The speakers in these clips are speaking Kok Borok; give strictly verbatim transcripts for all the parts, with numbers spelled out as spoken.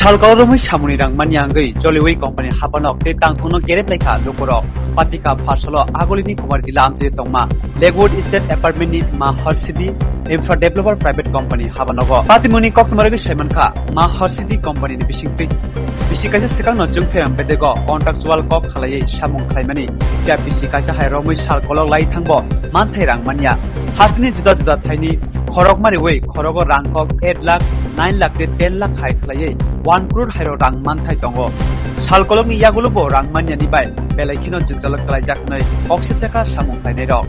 Salkolok romwi samungni rang manya wngwi choliwi company habanok tei tangthokno kerep laikha lukurok. Patika pharsalo agulini kumar tila amchai tongma Lakewood Estate Apartment ni Ma Harsidi Infra Developer Private Company habanogo. Patimungni koktwma rwgwi saimankha Ma Harsidi Company ni bisingtwi. Bisi kaisa swkangno chwng pherang bedego contractual kok khalaiwi samung khlaimani. Phiya bisi kaisa hai romwi salkolok lai thangbo manthai rang manya. Hasteni juda juda thaini khorok mariwi khorogo rang kok eight lakh, nine lakh tei ten lakh hai khlaiwi one crore hairo rang manthai tongo. Salkolokni yagulobo rang manyani bai belai kheno jwngjalo kwlaijak hwnwi kok se chakha samung khlainairok.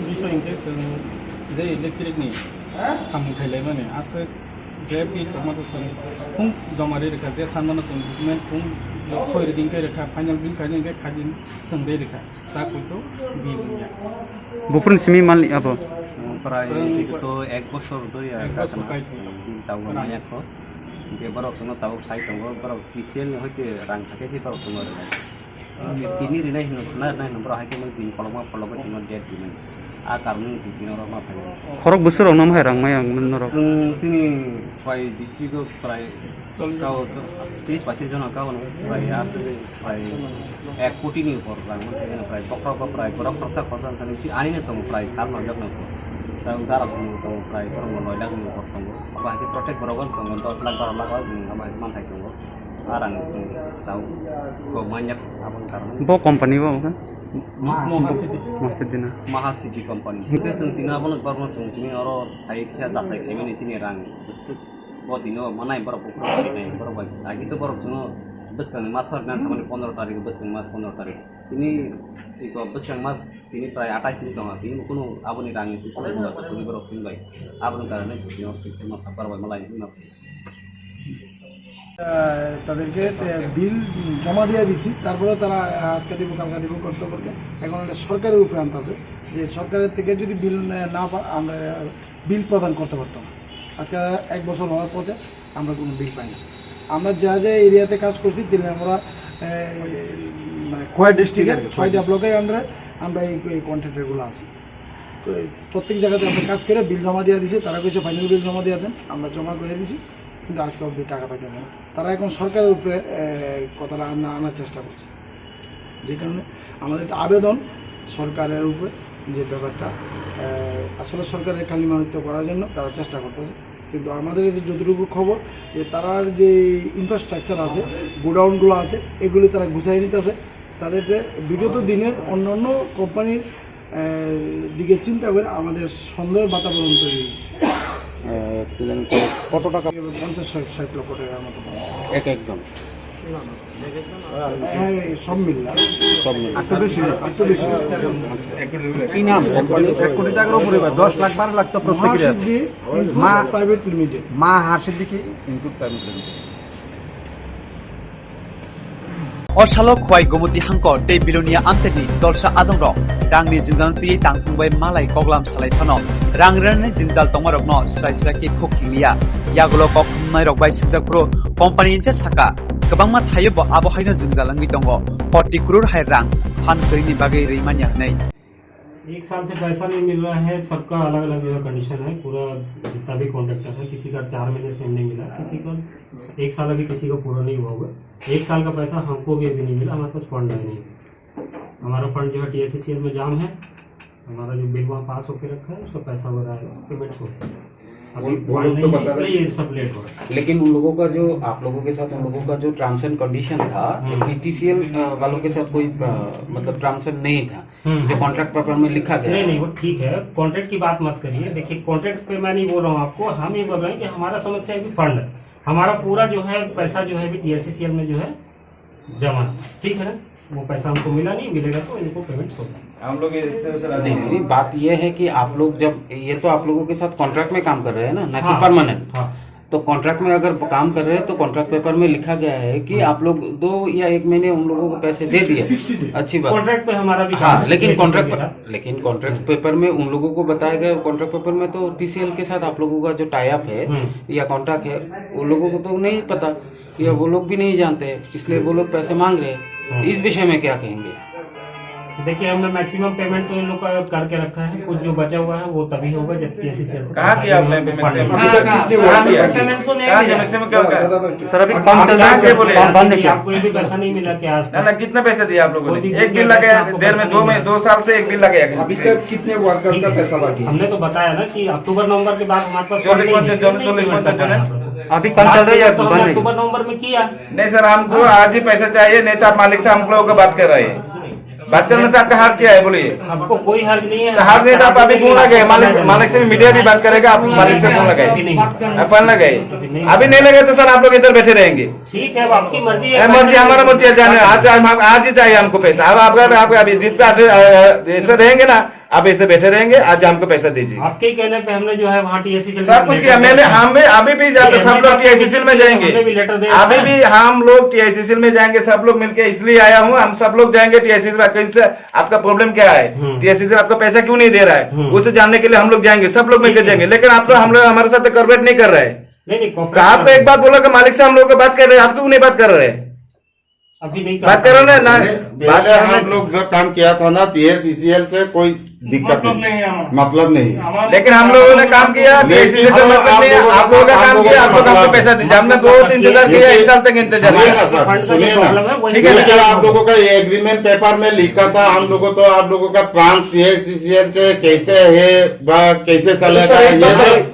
Biso hingke chwng je electric ni samung khlailaimani aswk je bill tongma to chwng phung joma ri rwkha, je sanmano chwng document phung soi ri hingke rwkha, final bill khaina hingke khaidi chwng ri rwkha. Tak itu bill ya. Buphurni simi mali abo. Prai Sir, to ek bosor dhori ek bosor kai to. Bill tau manya ko. Je borok sono tau sai tongo, borok T C L ni hoite rang thake se borok sono rwnai. Tini rinai hino, na rinai hino, borok hai khe bini kolokma pholok tino date rinai. A karmung tino rok ma phai. Khorok bwswk rok no hai rang maya ang norok. Chwng chini pai district o prai Kau tris paitris jona kau no bai aswk bai ek koti ni upor rang manthaino prai bokhorok bo prai borok khoroksa khoroksa wngkha nini ani no tongo prai sal manjak no tang dara tongo prai borok no noi lakh ni upor tongo abo hai khe protect borok no tongo dos lakh baro lakh abo hai manthai tongo a rang chwng tau kok manjak aboni karon. Bo company bo wngkha? Mahasidi. Mahasidi na? Mahasidi company. Hingke chwng tini abono borokno chwng tini oro hai khe jachai khaimani tini rang. Bo dino manai borok buphuru khainai borok bai. Agi to borok chwngno bwskangni mas hor nan samani pondro tarik bwskangni mas pondro tarik. Tini iko bwskang mas tini prai atais ni tongo. Tini kunu aboni rangni twi kunu borok chwng bai. Aboni karone chwng tini office ma borok bai malai ma. আহ, তাদেরকে, আহ, বিল জমা দিয়ে দিছি, তারপরে তারা, আহ, আজকে দিব, কালকে দিব করতে করতে এখন এটা সরকারের উপরে আনতেছে যে সরকারের থেকে যদি বিল, আহ, না পা-, আমরা বিল প্রদান করতে পারতাম। আজকে এক বছর হওয়ার পথে আমরা কোনো বিল পাই না। আমরা যা যা এরিয়াতে কাজ করছি, তাহলে আমরা, আহ, মানে কয় ডিস্ট্রিক্টে ছয়টা ব্লকের আন্ডারে আমরা এই, এই কন্ট্রাক্টরগুলো আছি। তো এই প্রত্যেক জায়গাতে আমরা কাজ করে বিল জমা দিয়ে দিছি, তারা কিছু ফাইনাল বিল জমা দিয়ে দেন, আমরা জমা করে দিছি, কিন্তু আজকে অবধি টাকা পাইতেছে না। তারা এখন সরকারের উপরে, আহ, কথাটা আনা-, আনার চেষ্টা করছে। যে কারণে আমাদের একটা আবেদন সরকারের উপরে যে ব্যাপারটা, আহ, আসলে সরকারের কালিমালিপ্ত করার জন্য তারা চেষ্টা করতেছে। কিন্তু আমাদের কাছে যতটুকু খবর যে তারার যে ইনফ্রাস্ট্রাকচার আছে, গোডাউনগুলো আছে, এগুলি তারা গুছাই নিতেছে। তাদের যে বিগত দিনের অন্যান্য কোম্পানির, আহ, দিকে চিন্তা করে আমাদের সন্দেহের বাতাবরণ তৈরি হয়েছে। আহ, কি জানি কত, কত টাকা? পঞ্চাশ ষাট, ষাট লক্ষ টাকার মতো পড়ে। এক একজন? হ্যাঁ, এই সব মিললাম। সব মিলে। একশো বেশি, একশো বেশি। কি নাম কোম্পানি? এক কোটি টাকার উপরে বা দশ লাখ বারো লাখ তো প্রত্যেকের আছে। মহাসিদ্ধি ইনপুট মা-, প্রাইভেট লিমিটেড। মা হাসিদ্দিকি input private limited. O salo Khowai Gomoti Hangkor tei Bilonia amchaini dolsa adongrok rangni jwngjal twi tangthung bai malai koklam salai phano rang rwnani jwngjal tongmarokno srai srai khe khuk hingliya. Yagulo kok thumnairok bai swijak phuru company ni je saka kwbangma thaio bo abo haino jwngjal wngwi tongo, koti crore hai rang phan kwrwini bagwi rwi manya hwnwi. एक साल से पैसा नहीं मिल रहा है, सबका अलग-अलग जो है कंडीशन है, पूरा जितना भी कॉन्ट्रैक्टर है, किसी का चार महीने से नहीं मिला, किसी का एक साल अभी किसी का पूरा नहीं हुआ हुआ। एक साल का पैसा हमको भी अभी नहीं मिला, हमारे पास फंड है नहीं। हमारा फंड जो है टीएससीसीएल में जाम है, हमारा जो बिल वहाँ पास होके रखा है, उसका पैसा वगैरह आएगा, पेमेंट्स होते हैं। अभी वो, वो फंड लोग तो नहीं है, बता रहे इसलिए ये सब लेट हो रहा है। लेकिन उन लोगों का जो, आप लोगों के साथ उन लोगों का जो टर्म्स एंड कंडीशन था, हम्म। टीसीएल, अ, वालों के साथ कोई, अ, मतलब टर्म्स एंड नहीं था, हम्म। जो कॉन्ट्रैक्ट पेपर में लिखा गया नहीं, है। नहीं, वो ठीक है, कॉन्ट्रैक्ट की बात मत करिए। देखिए, कॉन्ट्रैक्ट पे मैं नहीं बोल रहा हूँ आपको, हम ये बोल रहे हैं कि हमारा समस्या अभी फंड है, हमारा पूरा जो है पैसा जो है अभी टीएससीसीएल में जो है जमा, ठीक है ना? वो पैसा हमको मिला नहीं, मिलेगा तो इनको पेमेंट होगा। हम लोग ये इससे, इससे राजी नहीं, नहीं। नहीं, बात ये है कि आप लोग जब, ये तो आप लोगों के साथ कॉन्ट्रैक्ट में काम कर रहे हैं ना, ना कि हाँ, परमानेंट। हाँ। तो कॉन्ट्रैक्ट में अगर काम कर रहे हैं तो कॉन्ट्रैक्ट पेपर में लिखा गया है कि हाँ। आप लोग दो या एक महीने उन लोगों को पैसे दे दिए। Sixty, sixty day. अच्छी बात। कॉन्ट्रैक्ट पे हमारा भी हाँ, काम है, लेकिन टीएससीसीएल कॉन्ट्रैक्ट के पे-, साथ। लेकिन कॉन्ट्रैक्ट हम्म। पेपर में उन लोगों को बताया गया, कॉन्ट्रैक्ट पेपर में तो टीसीएल के साथ आप लोगों का जो टाई अप है हम्म। या कॉन्ट्रैक्ट है, उन लोगों को तो नहीं पता। या वो लोग भी नहीं जानते, इसलिए वो लोग पैसे मांग रहे हैं। हम्म। इस विषय में क्या कहेंगे? देखिए, हमने मैक्सिमम पेमेंट तो इन लोग का करके रखा है, कुछ जो बचा हुआ है वो तभी होगा जब पीएससीसीएल से कहाँ पैसा किया आपने आएगा, पेमेंट से? Fund अभी तक कितने वर्कर बाकी है? पेमेंट तो नहीं कहाँ किया मिला। मैक्सिमम क्या क्या? सर, अभी आप कम चल रहा है, कहाँ किया बोले? बंद है क्या? आपको एक भी पैसा नहीं मिला क्या आज तक? ना, ना, कितना पैसा दिया आप लोगों ने? कोई भी एक बिल लगा है, देर में दो में, दो साल से एक बिल लगा है। अभी तक कितने वर्कर का पैसा बाकी है? हमने तो बताया ना कि अक्टूबर नवंबर के बाद हमारे पास चौबीस नहीं है, नहीं पेमेंट कर पाया। अभी काम चल रहा है या तो हमने बंद है? अक्टूबर नवंबर में किया। नहीं सर, हमको आज ही पैसा चाहिए, नहीं तो आप मालिक से हम लोगों को बात कर रहे हैं। बात करने से आपका हर्ज क्या है, बोलिए। हमको कोई हर्ज नहीं है। तो हर्ज नहीं तो आप अभी फोन लगाए, मालिक से, मालिक से भी, मीडिया भी बात करेगा, आप मालिक से फोन लगाए। अभी नहीं। आप फोन लगाए। अभी नहीं। अभी नहीं लगे तो सर, आप लोग इधर बैठे रहेंगे। ठीक है, अब आपकी मर्जी है। ए, मर्जी, हमारा मर्जी है, जाने, आज, आज हम, आज ही चाहिए हमको पैसा। अब आपका, आपका अभी जित पे आते, अ, अ, ऐसे रहेंगे ना, आप ऐसे बैठे रहेंगे, आज हमको पैसा दीजिए। आपके ही कहने पे हमने जो है वहाँ टीएससीसीएल सब कुछ किया। मैंने, हम भी, अभी भी जाते, सब लोग टीएससीसीएल में जाएंगे। हमें भी लेटर दे अभी रखा है। भी हम लोग टीएससीसीएल में जाएंगे, सब लोग मिलके, इसलिए आया हूँ, हम सब लोग जाएंगे टीएससीसीएल में। कैसे, आपका प्रॉब्लम क्या है? हम्म। टीएससीसीएल आपका पैसा क्यों नहीं दे रहा है? हम्म। उसे जानने के लिए हम लोग जाएंगे, सब लोग मिलकर ठीक है। जाएंगे। लेकिन आप लोग, हम लोग हमारे साथ कोऑपरेट नहीं कर रहे हैं। नहीं, नहीं, तो कोऑपरेट आपको एक बात बोला कि मालिक से हम लोग बात कर रहे हैं, आप क्यों नहीं बात कर रहे हैं? अभी नहीं कर बात करो ना, ना। पहले, बात पहले करने हम लोग जब काम किया था ना, टीएससीसीएल से कोई दिक्कत मतलब नहीं। नहीं है हमारा। मतलब नहीं है। हमारा लेकिन हम लोगों ने काम किया, लेकिन टीएससीसीएल का हम मतलब आप नहीं है, लोगों के आप लोगों का साथ काम हम लोगों किया, का आप लोग हमको मतलब पैसा दीजिए। हमने बहुत इंतजार किया, एक साल तक इंतजार क्योंकि किया। आप लोगों का ठीक है, ये, क्योंकि आप लोगों का ये एग्रीमेंट पेपर में लिखा था, हम लोगों तो आप लोगों का ट्रांस टीएससीसीएल से कैसे है, वा कैसे चलेगा, ये तो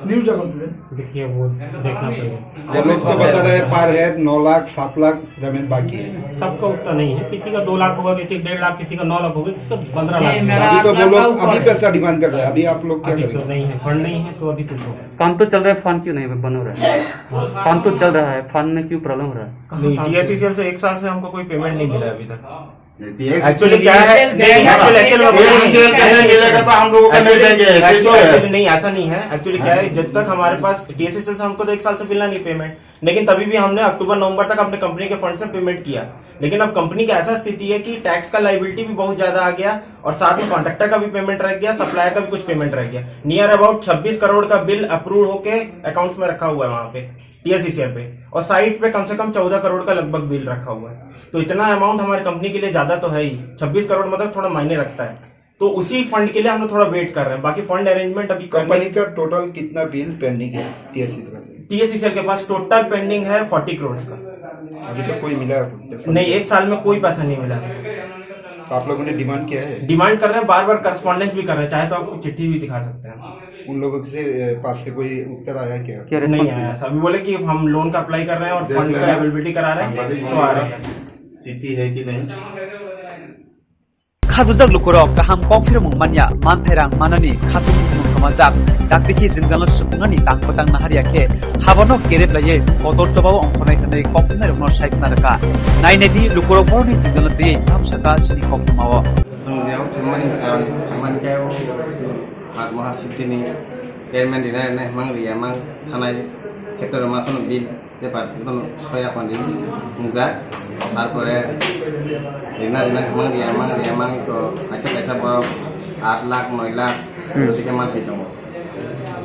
न्यूज़ जगत में। देखिए, वो देखना पड़ेगा। पुलिस तो बता रहे पर हेड नौ लाख, सात लाख जमीन बाकी है। सबका उतना नहीं है, किसी का दो लाख होगा, किसी का डेढ़ लाख, किसी का नौ लाख होगा, किसी का पन्द्रह लाख नहीं, होगा। मेरा अभी तो वो लोग अभी पैसा डिमांड कर रहे हैं, अभी आप लोग क्या करेंगे? अभी तो नहीं है, फंड नहीं है, तो अभी कुछ होगा। काम तो चल रहा है, फंड क्यों नहीं बन हो रहा है? काम तो चल रहा है, फंड में क्यों प्रॉब्लम हो रहा है? नहीं, टीएससीसीएल से एक साल से हमको कोई पेमेंट नहीं मिला अभी तक। एक्चुअली क्या है, नहीं, एक्चुअली, एक्चुअली, नहीं, मिलेगा तो हम लोगों को नहीं देंगे, ऐसे क्यों है? नहीं, ऐसा नहीं है। एक्चुअली क्या है, जब तक हमारे पास टीएससीएल से हमको तो एक साल से मिला नहीं पेमेंट, लेकिन तभी भी हमने अक्टूबर नवंबर तक अपने कंपनी के फंड से पेमेंट किया। लेकिन अब कंपनी की ऐसा स्थिति है कि टैक्स का लाइबिलिटी भी बहुत ज्यादा आ गया और साथ में कॉन्ट्रैक्टर का भी पेमेंट रह गया, सप्लायर का भी कुछ पेमेंट रह गया। नियर अबाउट छब्बीस करोड़ का बिल अप्रूव होके अकाउंट्स में रखा हुआ है वहाँ पे, टीएससीसीएल पे, और साइट पे कम से कम चौदह करोड़ का लगभग बिल रखा हुआ है। तो इतना अमाउंट हमारी कंपनी के लिए ज्यादा तो है ही। छब्बीस करोड़ मतलब थोड़ा मायने रखता है। तो उसी फंड के लिए हम लोग थोड़ा वेट कर रहे हैं, बाकी फंड अरेंजमेंट अभी करने कंपनी का टोटल कितना बिल पेंडिंग है टीएससीएल का? टीएससीएल के पास टोटल पेंडिंग है फोर्टी करोड़ का। अभी तक कोई मिला है पैसा? नहीं, एक साल में कोई पैसा नहीं मिला। तो आप लोगों ने डिमांड किया है? डिमांड कर रहे हैं, बार बार करस्पॉन्डेंस भी कर रहे हैं, चाहे तो आपको चिट्ठी भी दिखा सकते हैं। उन लोगों से, पास से कोई उत्तर आया क्या? क्या नहीं रिस्पॉन्स आया मिला? सर, अभी बोले कि हम लोन का अप्लाई कर रहे हैं और देख फंड का लेना। अवेलेबिलिटी करा रहे हैं, सांबादिक तो आ रहे हैं। चिट्ठी है कि नहीं? Khajujak lukurok kaham kok phirmung manya, manthai rang manani khatung khumung kwmajak, dakti khe jwngjal no supunani tang kwtang naharya khe, haborno kerep laiwi kotor chobao ongkhornai hwnwi kok phirnairokno sai khna rwkha. Nai naidi lukurok borokni jwngjal no twiwi tham sakha chini koktwmao. Chwng jeo thangmani karon, thangmani khe o chwng Fatma Siddhini chairman rina rina himang riya mang thanai September masono bill paper bono soya pandi wngjak. Tarpore rina rina himang riya mang riya mang to kaisa kaisa borok aat lakh noi lakh Hmm. Sike man hai tongo.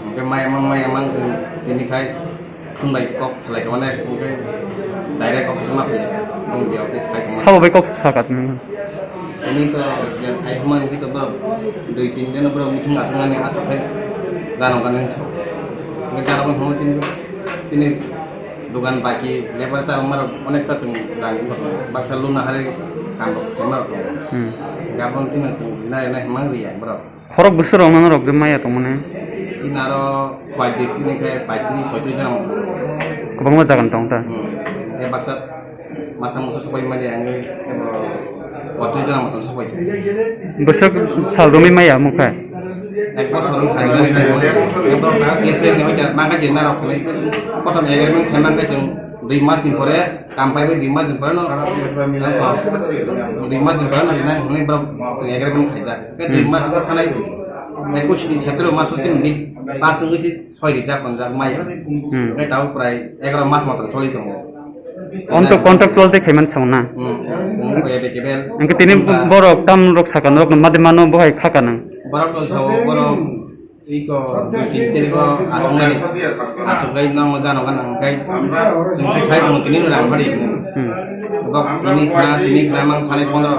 Hingke maya mang maya mang chwng tini khai Khumbai kok salai ka mane, hingke direct office ma phai, hingke office khai ka mane. Sabo bai kok saka tini. Ini to je sai huma hingke to bro, dui tin din bro meeting aswk nani aswk khai gano gano hinsa. Hingke gano gano huma tini, tini dogan baki lebar cha maro onek ta chwng rang baksa luna hari kam rok khai maro. Hmm. Hingke aboni tini chwng nai nai himang riya bro. Khorok bwswk rok nang rok je maya tongmani. Chini aro paitrish chini khe paitris soitris jona motong. Kwbangma jaga ni tong ta. Hmm. Khe baksa masa musa sopai mali ang khe bo paitris jona motong sopai. Bwswk sal romwi maya mukha. Ek bosor wng thani mani. Ebo kisa ni hoita mangka jin narok khlai. Kothom agreement khe mangka jin dui mas ni pore. Kam paibai dui mas ni pore no, dui mas ni pore no rinai hwnwi borok chwng agreement khaijak. Khe dui mas wngkha thanai ekush ni sotro mas o chini pas wngwi se soi rijak tonjak mai. Hmm. Khe tabuk prai egaroh mas matro choli tongo. Onto contractual tei khaiman sao na? Hmm. Chwng khe ebe kebel. Hwnkhe tini borok tam rok saka norok made mano bohai khaka nang. Borok to sao borok Iko dui tin tarik o aswk nai, aswk nai no jano gana hwnkhe chwng khe sai tongo tini no rang phari. Hmm. Bok tini khna, tini khna mang thani pondro.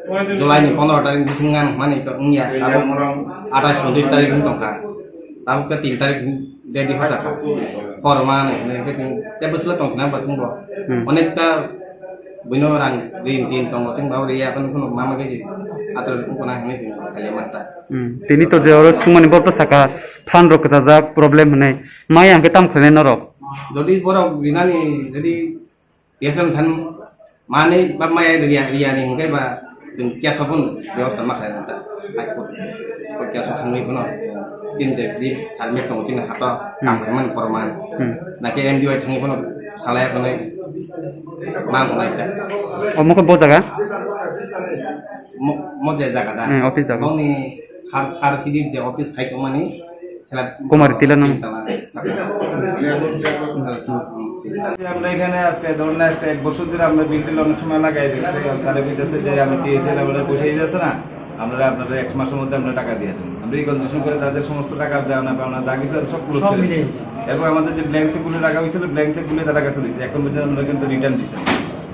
July ni pondro tarik bising ngan mani to wngya, tabuk athais untrish tarik wng tongkha, tabuk ke tin tarik ready hosa kha. Korma nai hinwi khe chwng tebo sila tong khna ba chwng bo. Hmm. Onekta buino rang rin tin tongo, chwng ba ri ya kon kono mama khe atro ko na hinwi chwng khalia manta. Hmm. Tini to je oro sumani bol to saka than rok kwchajak problem hinwi. Mai ang khe tam khlainai norok. Jodi borok rinani jodi T S L than manwi ba maya riya, riya ni hwnkhe ba chwng cash o phano bebosta ma khlai nang ta. High court, court cash o thangwi phano chini je di submit tongo chini hato kam khaimani korma. Hmm. Nakhe M D Y thangwi phano salai phano ma wngnai ta. Omo khe bo jaga? Mo, mo je jaga da. Hmm, office jaga. Bongni har, har city je office khai tongmani, Kumar Tila nang. আমরা এখানে আজকে ধরুন আজকে এক বছর ধরে আমরা বিল টিল অনেক সময় লাগাই দিচ্ছি, তারা বলতেছে যে আমি টিএসএল আমাদের পয়সা দিতেছে না, আমরা আপনারা এক মাসের মধ্যে আমরা টাকা দিয়ে দেবো। আমরা এই কন্ডিশন করে তাদের সমস্ত টাকা দেওয়া না পাওনা যা কিছু আছে সব ক্লোজ সব করে মিলে দিচ্ছি। এবং আমাদের যে ব্ল্যাংক চেক গুলো রাখা হয়েছিল, ব্ল্যাংক চেক গুলো তারা কাছে রয়েছে, এখন পর্যন্ত আমরা কিন্তু রিটার্ন দিচ্ছি না।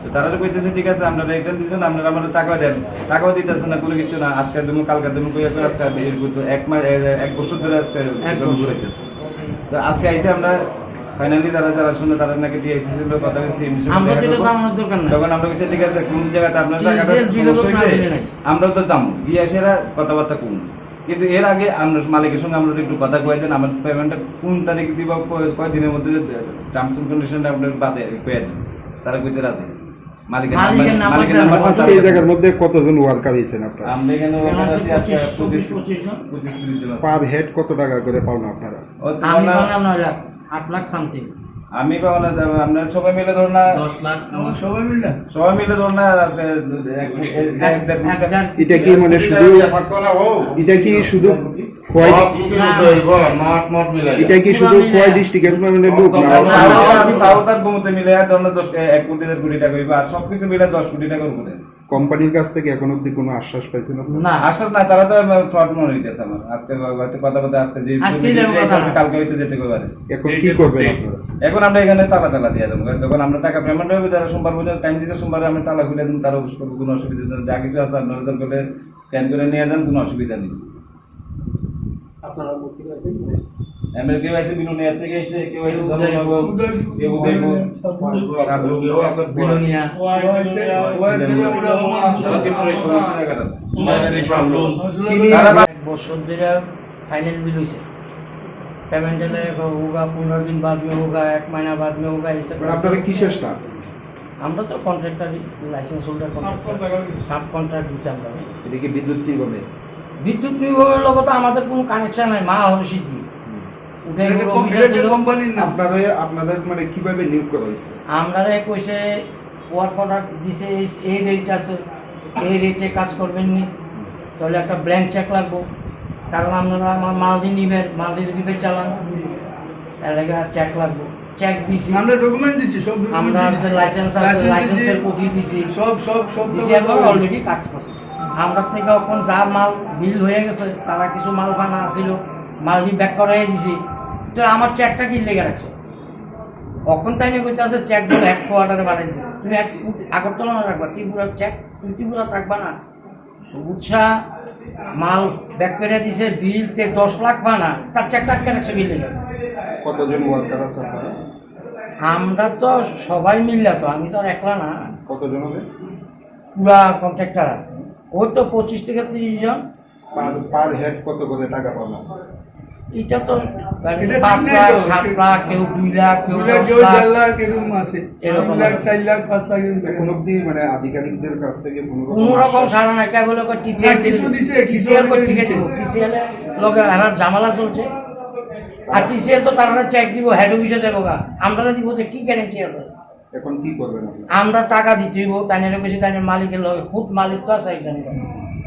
তো তারা তো কইতেছে, "ঠিক আছে, আপনারা রিটার্ন দিচ্ছেন, আপনারা আমাদের টাকা দেন।" টাকাও দিতেছে না, কোনো কিছু না। আজকে দেবো, কালকে দেবো, কইয়া কই আজকে এই এক মাস, এ, এক বছর ধরে আজকে এক এরকম বছর। ঘুরাইতেছে। তো আজকে আইসে আমরা ফাইনালি তারা যারা শুনে তারা নাকি টিআইসিসি র কথা হয়েছে, এমডি সাহেব আমরা দেখা তো এটা করবো। জানানোর দরকার নাই। তখন আমরা বলছি, "ঠিক আছে, কোন জায়গাতে আপনার টিআইসিসি টাকাটা এর বিল সমস্যা তো হয়েছে?" মিলে নাই। আমরাও তো যাবো, গিয়ে এসে এরা কথাবার্তা কম। কিন্তু এর আগে আমরা মালিকের সঙ্গে আমরা একটু কথা কয়ে দেন, আমার পেমেন্টটা কোন তারিখ দিবা, কয়, কয় দিনের মধ্যে টার্মস এন্ড কন্ডিশনটা আপনার বাদে কয়ে দেন, তারা কইতে রাজি। মালিকের মালিকের নাম্বার, নাম্বার মালিকের দেন। নাম্বার আজকে এই জায়গার মধ্যে কতজন ওয়ার্কার হয়েছেন আপনারা? আমরা এখানে ওয়ার্কার আছি আজকে পঁচিশ, পঁচিশ, পঁচিশ জন। পঁচিশ ত্রিশ জন আছে। পার হেড কত টাকা করে পাওনা আপনারা? ও, তো আমি না। পাওনা নয় লাখ, আট লাখ সামথিং। আমি পাওনা, আমরা সবাই মিলে ধরো না। দশ লাখ। সবাই মিলে? সবাই মিলে ধরো না, আজকে এক, এক, এক, এক, এক, এক, এটা কি মানে শুধু, এটা কি শুধু খোয়াই, দশ কোটি মতো হইব, নট, নট মিলাই। এটা কি শুধু খোয়াই ডিস্ট্রিক্টের মানে লোক না? সাউথ আর, সাউথ আর ঘুমতে মিলে আর ধরো না দশ, এক কোটি, দেড় কোটি টাকা হইব, আর সবকিছু মিলে দশ কোটি টাকার উপরে আছে। কোম্পানির কাছ থেকে এখন অবধি কোনো আশ্বাস পাইছেন আপনারা? না। আশ্বাস না, তারা তো ফ্রড মনে হইতেছে আমার। আজকে হয়তো কথা বলতে আজকে যে আজকেই যাবো কথা। কালকে হয়তো যেতে পারে। এখন কি করবেন আপনারা? এখন আমরা এখানে তালা টালা দিয়ে দেবো। যখন আমরা টাকা পেমেন্ট হবে, তারা সোমবার পর্যন্ত টাইম দিতে, সোমবারে আমি তালা খুলে দিন, তারা অফিস করবো, কোনো অসুবিধা নেই। যা কিছু আছে আপনারা দরকার হলে স্ক্যান করে নিয়ে যান, কোনো অসুবিধা নেই। আপনারা কোথেকে আছেন? আমরা কেউ আছে বিলোনিয়া থেকে এসে, কেউ আছে কেউ ধর্মনগর, উদয়পুর। কেউ উদয়পুর। কেউ আছে বিলোনিয়া। ওয়াই বিলোনিয়া। ওয়াই বিলোনিয়া। সত্যিপুরের সমস্ত জায়গাতে আছে। জুলাই, জুলাই। তারা এক বছর ধরে ফাইনাল বিল হয়েছে। পেমেন্ট এলে হোগা, পনেরো দিন বাদ মে হোগা, এক মহিনা বাদ মে হোগা, এই সব। মানে আপনারা কিসের স্টাফ? আমরা তো contractor, licence holder contractor. Sub contract দিচ্ছি আমরা। এটা কি বিদ্যুৎ নিগমে? বিদ্যুৎ নিগমের লগে তো আমাদের কোনো কানেকশন নাই, মা হরসিদ্ধি। হুম। উদয়পুর এটা কি কম-, অফিস এটা কি ছিল। কোম্পানির নাম? আপনারা, আপনাদের মানে কিভাবে নিয়োগ করা হয়েছে? আমরা কইছে ওয়ার্ক অর্ডার দিছে, এই, এই রেট আছে, এই রেটে কাজ করবেন নি, তাহলে একটা ব্ল্যাংক চেক লাগবো, কারণ আপনারা আমার মাল দিয়ে নিবেন, মাল দিয়ে যদি বেচালান, তাহলে আর চেক লাগবো। চেক দিছি। আমরা ডকুমেন্ট দিছি, সব ডকুমেন্ট আমরা দিছি। আছে লাইসেন্স আছে, লাইসেন্স দিছি। লাইসেন্সের কপি দিছি। সব, সব, সব দিছি, ডকুমেন্ট এখন দিছি। অলরেডি কাজ করছে। আমরা থেকে এখন যা মাল বিল হয়ে গেছে, তারা কিছু মাল ফানা আছিল, মাল দিয়ে ব্যাক করাই দিছি। তো আমার চেকটা কি লেগে রাখছো? এখন তাই নিয়ে কইতাছে চেক গুলো এক কোয়ার্টারে বাড়াই দিছে। তুমি এক আগরতলা না রাখবা, ত্রিপুরার চেক তুমি ত্রিপুরা রাখবা না। সুবুচ্ছা মাল ব্যাক করে দিছে, বিল তে দশ লাখ ফানা, তার চেকটা আটকে রাখছে বিল লেগে। কতজন ওয়ার্কার আছে আপনারা? আমরা তো সবাই মিললে তো, আমি তো আর একলা না। কতজন হবে? পুরা কন্ট্রাক্টর। ওই তো পঁচিশ থেকে তিরিশ জন। পার, পার হেড কত করে টাকা পান আপনারা? এটা তো মানে এটা পাঁচ ঠিক নাই লাখ, তো। সাত লাখ, কেউ দুই লাখ, কেউ দুই লাখ, দশ কেউ লাখ। দেড় লাখ, এরকম আছে। এরকম তিন লাখ, আছে। চার লাখ, পাঁচ লাখ এরকম। এখন অবধি মানে আধিকারিকদের কাছ থেকে কোনো রকম কোনো রকম আশ্বাস? সাড়া নাই, কেবল ওকে না, টিসিএল কিছু দিছে, কিছু টিসিএল অনেকে কোথেকে দিছে। দিব? টিসিএল এর লগে আর ঝামেলা চলছে। আর টিসিএল তো তারা চেক দিব, হেড অফিসে যাবো গা। আমরা দিব তো কি গ্যারান্টি আছে? এখন কি করবেন আপনারা? আমরা টাকা দিতে হইব, তাই নিয়ে বেশি তাই নিয়ে মালিকের লগে, খুব মালিক তো আছে এখানে।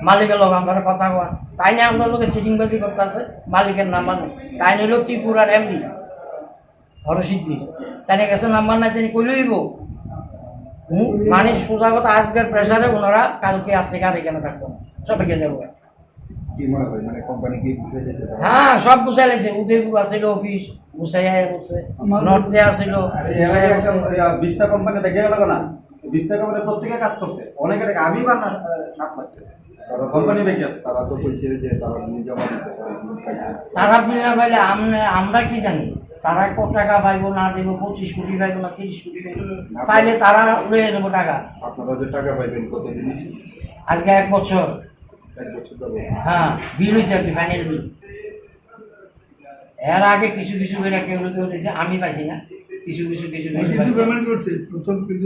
মালিকের লগে আমরা কথা কওয়া। তাই নিয়ে আমরা লোকে চিটিংবাজি করতে আছে, মালিকের নাম্বার নেই। তাই নিয়ে হলো ত্রিপুরার এমডি, হরসিদ্ধি। তাই নিয়ে গেছে নাম্বার নাই, তিনি কইলে হইব। হু-, মানে সোজা কথা, আজকের প্রেশারে ওনারা কালকে আর থেকে আর এখানে থাকবো না। সবাইকে যাবো। কি মনে হয়, মানে, কোম্পানি কি গুছাই দিয়েছে? হ্যাঁ, সব গুছাই লাইছে। উদয়পুর আছিল অফিস, গুছাই আয়া করছে। আমার নর্থে আছিল, আর এর আগে গুছাই আয়া একটা, করছে। ইয়া, বিস্তা কোম্পানি দেখে গেল না? বিশ টাকা করে প্রত্যেকে কাজ করছে, অনেকে টাকা আমি বা না, না করতে। তারা তো কোম্পানি ব্যাংকে আছে। তারা তো কইছে যে তারা বিল জমা দিছে, তারা বিল পাইছে। তারা বিল না পাইলে আমরা, আমরা কি জানি? তারা কত টাকা পাইবো না দেবো, পঁচিশ কোটি পাইবো না তিরিশ কোটি পাইবো, না, পাইলে তারা লয়ে যাবো টাকা। আপনারা যে টাকা পাইবেন কতদিন হইছে? আজকে এক বছর। এক বছর যাবো। হ্যাঁ, বিল হয়েছে আর কি, ফাইনাল বিল। এর আগে কিছু কিছু করে কেউ কেউ দিয়েছে, আমি পাইছি না। কিছু কিছু কিছু কিছু কিছু পাইছে। পেমেন্ট করছে, প্রথম কিছু